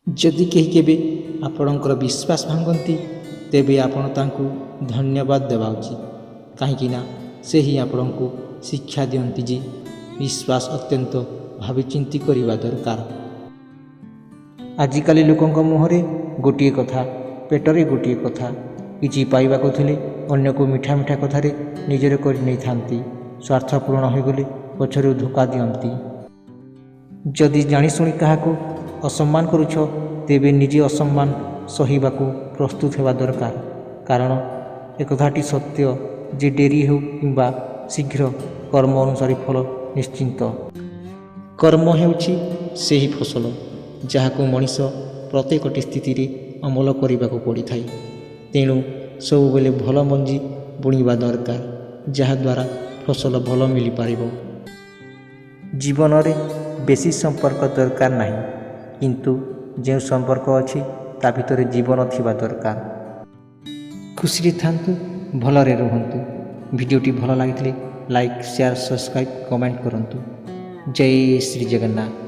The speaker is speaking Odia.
ଯଦି କେହି କେବେ ଆପଣଙ୍କର ବିଶ୍ୱାସ ଭାଙ୍ଗନ୍ତି, ତେବେ ଆପଣ ତାଙ୍କୁ ଧନ୍ୟବାଦ ଦେବା ଉଚିତ, କାହିଁକିନା ସେ ହିଁ ଆପଣଙ୍କୁ ଶିକ୍ଷା ଦିଅନ୍ତି ଯେ ବିଶ୍ୱାସ ଅତ୍ୟନ୍ତ ଭାବିଚିନ୍ତି କରିବା ଦରକାର। ଆଜିକାଲି ଲୋକଙ୍କ ମୁହଁରେ ଗୋଟିଏ କଥା, ପେଟରେ ଗୋଟିଏ କଥା। କିଛି ପାଇବାକୁ ଥିଲେ ଅନ୍ୟକୁ ମିଠା ମିଠା କଥାରେ ନିଜର କରି ନେଇଥାନ୍ତି। ସ୍ୱାର୍ଥ ପୂରଣ ହୋଇଗଲେ ପଛରୁ ଧୋକା ଦିଅନ୍ତି। ଯଦି ଜାଣିଶୁଣି କାହାକୁ ଅସମ୍ମାନ କରୁଛ, ତେବେ ନିଜେ ଅସମ୍ମାନ ସହିବାକୁ ପ୍ରସ୍ତୁତ ହେବା ଦରକାର, କାରଣ ଏକଥାଟି ସତ୍ୟ ଯେ ଡେରି ହେଉ କିମ୍ବା ଶୀଘ୍ର, କର୍ମ ଅନୁସାରେ ଫଳ ନିଶ୍ଚିନ୍ତ। କର୍ମ ହେଉଛି ସେହି ଫସଲ, ଯାହାକୁ ମଣିଷ ପ୍ରତ୍ୟେକଟି ସ୍ଥିତିରେ ଅମଳ କରିବାକୁ ପଡ଼ିଥାଏ। ତେଣୁ ସବୁବେଳେ ଭଲ ମଞ୍ଜି ବୁଣିବା ଦରକାର, ଯାହାଦ୍ୱାରା ଫସଲ ଭଲ ମିଳିପାରିବ। ଜୀବନରେ ବେଶୀ ସମ୍ପର୍କ ଦରକାର ନାହିଁ, କିନ୍ତୁ ଯେଉଁ ସମ୍ପର୍କ ଅଛି ତା ଭିତରେ ଜୀବନ ଥିବା ଦରକାର। ଖୁସିରେ ଥାନ୍ତୁ, ଭଲରେ ରୁହନ୍ତୁ। ଭିଡ଼ିଓଟି ଭଲ ଲାଗିଥିଲେ ଲାଇକ୍, ସେୟାର, ସବସ୍କ୍ରାଇବ୍, କମେଣ୍ଟ କରନ୍ତୁ। ଜୟ ଶ୍ରୀ ଜଗନ୍ନାଥ।